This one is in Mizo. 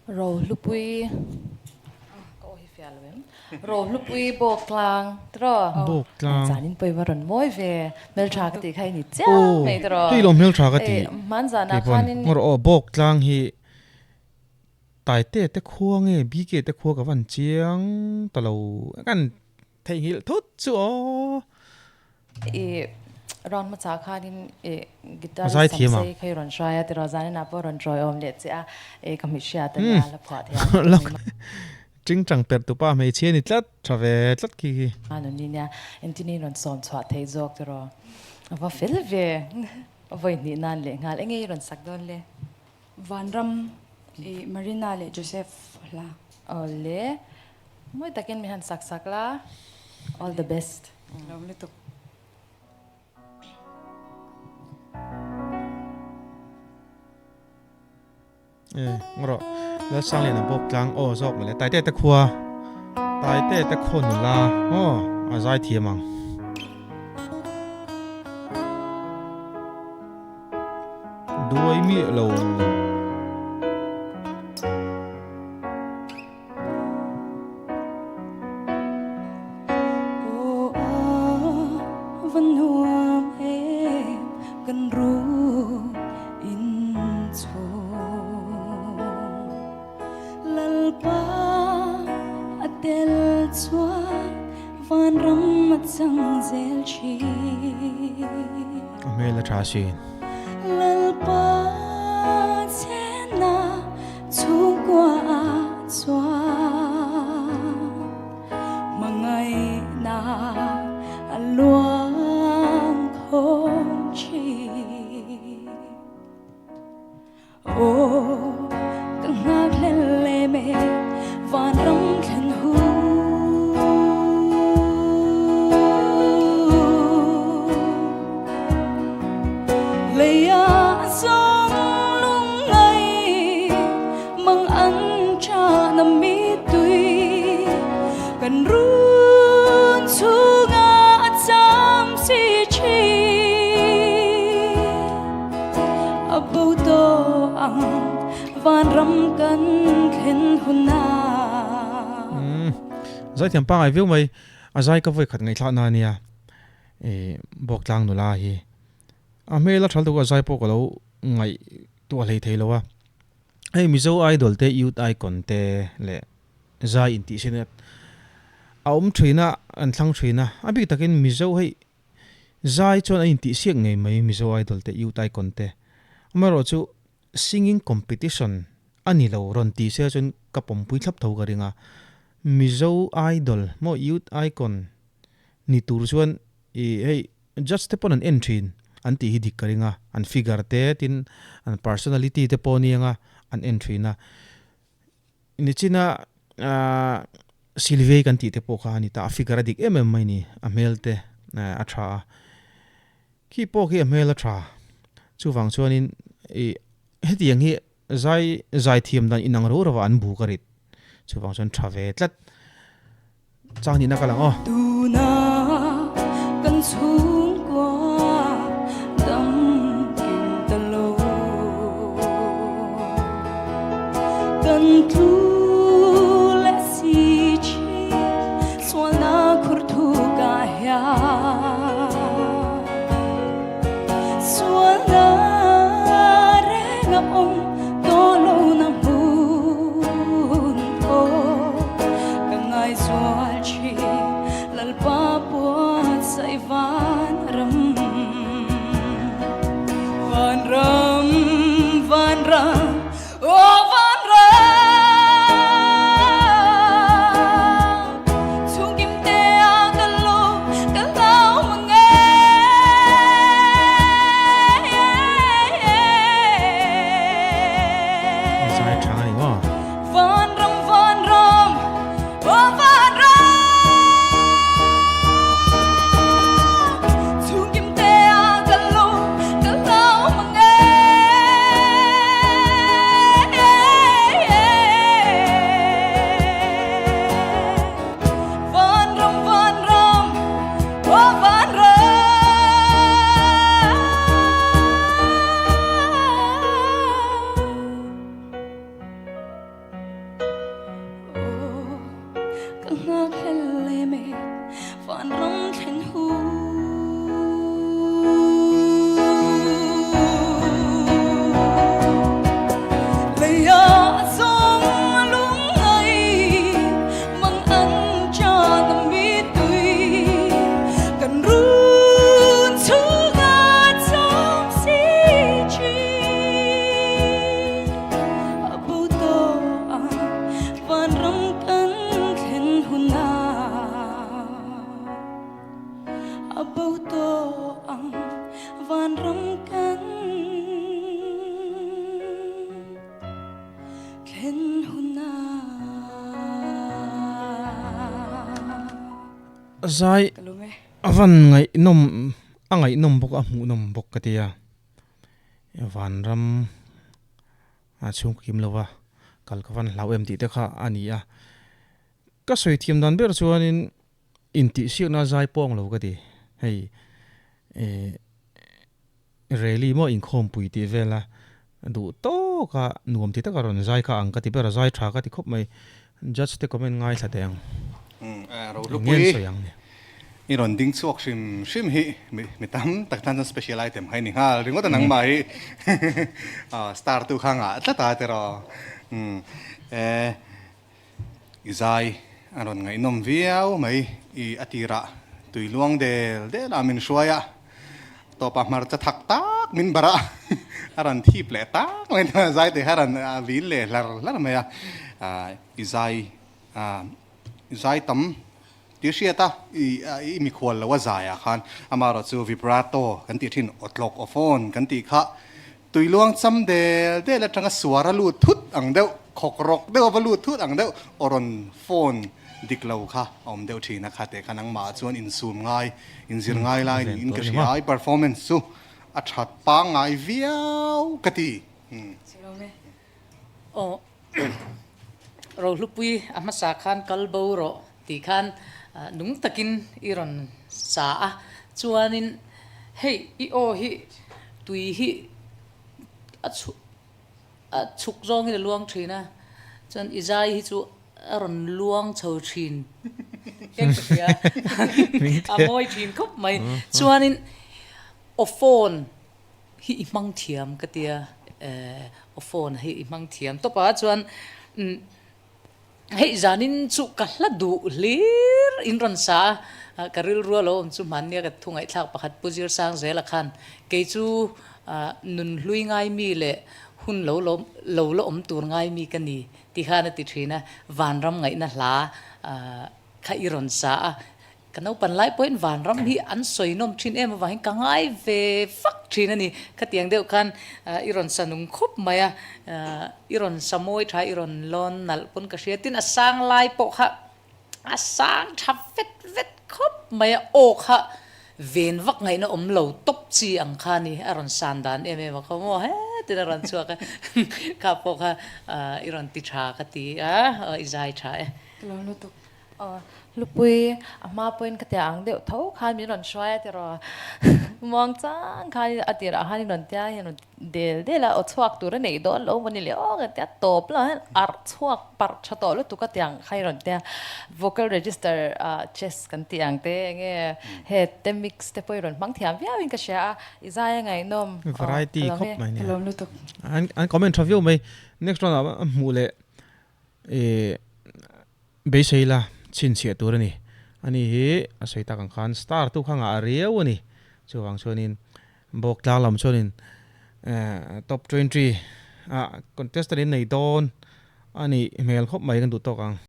Rohlupui ka aw hi fiah lo em? Rohlupui Bawktlang tiraw? Bawktlang. Zanin pawh i va rawn mawi ve. Hmeltha ka tih kha i ni chiang mai tiraw? Hei lo hmeltha ka tih. Hmanzanah khanin. Ngawr aw Bawktlang hi Taite te khua nge BK te khua ka van chiang ta lo kan theihnghilh thut chu aw. I round hmasa khanin i guitar i samsei kha i rawn hruai a tiraw zaninah pawh rawn tawiawm leh che a i ka hmihriat ania la phuah thei ang. Tingtang perh tupa hmeichhia ni tlat tha ve tlat khi khi. Nuni nia engtin in rawn sawm chhuah thei zawk tiraw a va fel ve vawi hnih nan leh nghal enge i rawn sak dawn le. Vanram i Marina leh Joseph hla. Awle, mawi takin min han sak sak la, all the best. Lawm lutuk. E, ngawrh Lalsangliana bawk tlang aw zawk mawle Taite te khua Taite te khaw nula aw a zai thiam ang. Duai miah lo. Aw a va nuam em kan ruk in chhung Lalpa a tel chuan Vanram a chang zel thin. A hmel a tha sin. Lalpa chena chhungkua a chuan hmangaihna a luang khawm thin. Aw ka nghak hlel em e vanram thlen hu. Leia zawng lung ngai mang an cha na mi tui kan run chunga a cham si chi. A bo tawh ang vanram kan thlen hunah. Umm zaithiam pangai viau mai a zai ka vawi khat ngaihthlak na ania i Bawktlang nula hi a hmel a thal deuh a zai pawh ka lo ngaih tuah hlei thei lo a hei Mizo Idol te Youth Icon te leh zai intih sin a awm thin a an thlang thin a a bik takin Mizo hei Zai chuan a intihsiak ngei mai Mizo Idol te Youth Icon te. Amaherawhchu singing competition a ni lo rawn ti se chuan ka pawmpui thlap tho ka ring a. Mizo Idol maw Youth Icon ni tur chuan i hei judge te pawn an en thin an tih hi dik ka ring a. An figure te tin an personality te pawh aniang a an en thin a. Nichina Silvei kan tih te pawh kha a ni ta, a figure a dik em em mai ni, a hmel te a tha a, khi pawh khi a hmel a tha, chuvang chuanin ih hetiang hi zai zai thiam dan inang ro ro ah an bu ka rit, chuvang chuan tha ve tlat chang nihna ka lang aw. Tuna kan chhungkua dam kim ta lo kan tlu leh si thin sualna khur thu ka hian sualna reng a awm tawh lo na hmun aw ka ngaihzual thin Lalpa puatsaih vanram vanram vanram aw vanram chhungkim te a ka lo ka hlau mang e. Zai tha ani maw? Vanram vanram aw vanram chhungkim te a ka lo ka hlau mang e. thlen hunah. Zai a van ngaihnawm a ngaihnawm bawk a hmuhnawm bawk ka tia vanram a chhung kim lova kal ka van hlau em tih te kha a ni a ka sawi thiam dan ber chuanin intihsiakna zai pawh ang lo ka ti hei eh Rally maw inkhawmpui tih vela duh tawk a nuam ti taka rawn zai kha ang ka ti ber a, zai tha ka ti khawp mai. Judge te comment ngaithla teh ang. Eng nge an sawi ang ni? I rawn ding chhuak hrim hrim hi mi tam tak tan chuan special item kha i ni nghal ringawt a nangmah hi star tu kha ngah tlat a tiraw. I zai a rawn ngaihnawm viau mai. I a tirah tui luang del del a min hruai a, tawpah hmarcha thak tak min barh a, a rawn thip leh tak mai a, zai te kha a rawn vin leh hlar hlar mai a. I zai i zai tam tih hriat a, i mikhual lo a zaiah khan amaherawhchu vibrato kan tih thin awtlawk aw phone kan tih kha Tui luang cham del del atanga suar a lut thut ang deuh, khawk rawk deuh a va lut thut ang deuh, aw rawn phone dik lo kha a awm deuh thin a, kha teh kha nangmah ah chuan insum ngai, inzir ngai lai niin ka hria a, i performance chu a that pangngai viau ka ti. Aw Rohlupui a hmasa khan kal bo rawh tih khan nung takin i rawn sa a, chuanin hei i aw hi tui hi a chhuk a chhuk zawngin a luang thin a, chuan i zai hi chu a rawn luang chho thin hian ka hria a mawi thin khawp mai, chuanin aw phone hi i hmang thiam ka tia aw phone hi i hmang thiam tawp a chuan hei zanin chu ka hla duh hlir in rawn sa a ka rilru a lo awm chu hmannia ka thu ngaihthlak pakhat Pu Zirsang Zela khan kei chu nun hlui ngai mi leh hun lo lo la awm tur ngai mi ka ni ti khan a ti thin a vanram ngaihna hla kha i rawn sa a Ka naupan lai pawhin vanram hi an sawi nawm thin em avangin ka ngai ve vak thin a ni. Khatiang deuh khan i rawn sa nung khawp mai a, i rawn sa mawi tha, i rawn lawn nalh pawn ka hria. Tin, a sang lai pawh kha a sang tha vet vet khawp mai a, aw kha ven vak ngaihna awm lo tawp chi ang kha a ni. A rawn san dan em em a khaw maw hetin a rawn chhuak a, kha pawh kha i rawn ti tha ka ti a, i zai tha e. Ka lo lutuk. Aw Hlupui, a hma pawhin ka tia ang deuh tho khan min rawn hruai a tiraw muang chang khan a tirah khan in rawn tia hian rawn del del a, aw chhuak tur a neih dawn lo maw ni le aw ka tia tawp lo hian arh chhuak parh tha tawh lutuk a tiang kha in rawn tia vocal register ah chest kan tih ang te enge he te mix te pawh i rawn hmang thiam viau in ka hria a, i zai a ngaihnawm aw Variety ka lawm khawp e. mai nia. Ka lawm lutuk. An comment tha viau mai. Next round ah a hmuh leh eh Beisei la chhinchhiah tur a ni. Ani hi a sawi tak ang khan star tu kha ngah riau a ni. Chuvang chuanin bawk tlang lam chuanin top 20 ah contestant in nei dawn a nih hmel khawp mai kan duh tawk ang.